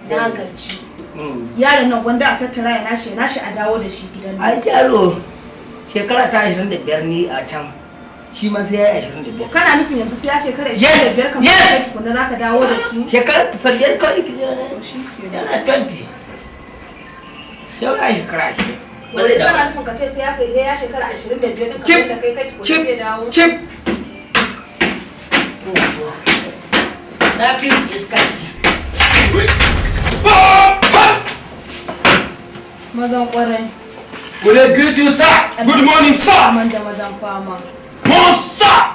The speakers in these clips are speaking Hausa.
Na gaji. Yaron nan gwanda a tattara ya nashi ya nashi a dawo da shi gidan nan. Ai yaro, shekara ta 25 ni a can, shi ma sai ya yi 25. Kana nufin yanzu sai ya shekara Yes, 25 kamar yes. kai tukunna za ka dawo da shi? Shekara ta biyar kawai ki je. To shi kenan. Yana 20. Yau na shekara 20. Ba zai Kana dawo. nufin ka ce sai ya shekara 25 din Chip, kamar da kai kai tukunna chip, zai dawo? Chip. Na fi iskanci. Mazan kwarai. We dey greet you, sir. Good morning, sir. Faman da mazan fama. Mon sir.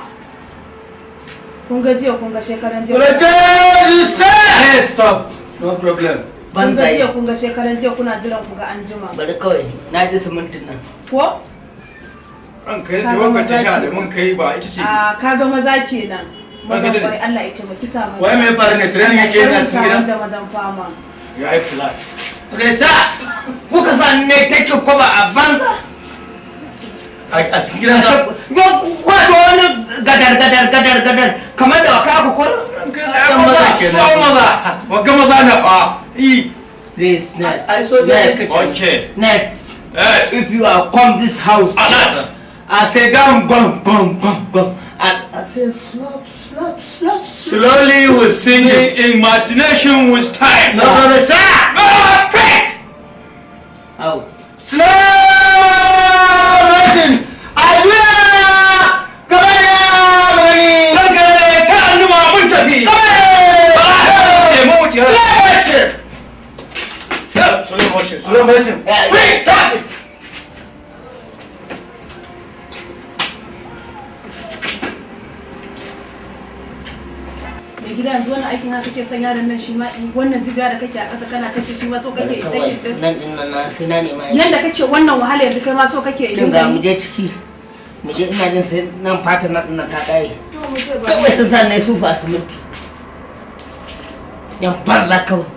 Kun ga jiya, kun ga shekaran jiya. We dey greet you, sir. Hey, stop. No problem. Kun ga jiya, Banzaye. kun ga shekaran jiya, kuna jiran ku ga anjima. Bari kawai, na ji simintin nan. Ko? Ranka ya Ka daɗe, ga wanka maza tafiya da kenan. mun kai ba ita ce. A kaga maza kenan. Mazan Ranka daɗe. kwarai, Allah ya taimaki sa maza. Wai me ya faru ne? Training yake yi a cikin Saman gida? da mazan fama. Ya yi flat. Okay, sir. Kuka sa ne take kwaba a banza. A cikin gidan sa. Wato wani gadar gadar gadar gadar kamar da waka aka kwalo. Ranka ya daɗe, maza kenan. Maza. Wagga maza na ba. I. Please, next. Ai, soja ne Next. kake. Okay. Next. Yes. If you are come this house. Alert. I say down, gone, gone, gone, gone. And I say slap, slap, slap. Slowly with singing imagination with time. No, no, no, sir. Ah, press. How? Slow motion. Addu'a. Gaba da gani. Ranka ya daɗe, sai an jima mun tafi. Bye. Mu wuce. Slow motion. Slow motion. Slow motion. Wait, stop it. Mai gida, yanzu wannan aikin haka kake son yaron nan shi ma in wannan zubiya da kake a ƙasa kana kake shi ma so kake Bari kawai idan nan din nan na sai na nema aiki. yanda kake wannan wahala yanzu kai ma so kake Kin idan ga mu je ciki. Mu je, ina jin sai nan fata nan din nan ta kare. To mu je ba. Kawai sun sa ne sufa siminti. Yan banza kawai.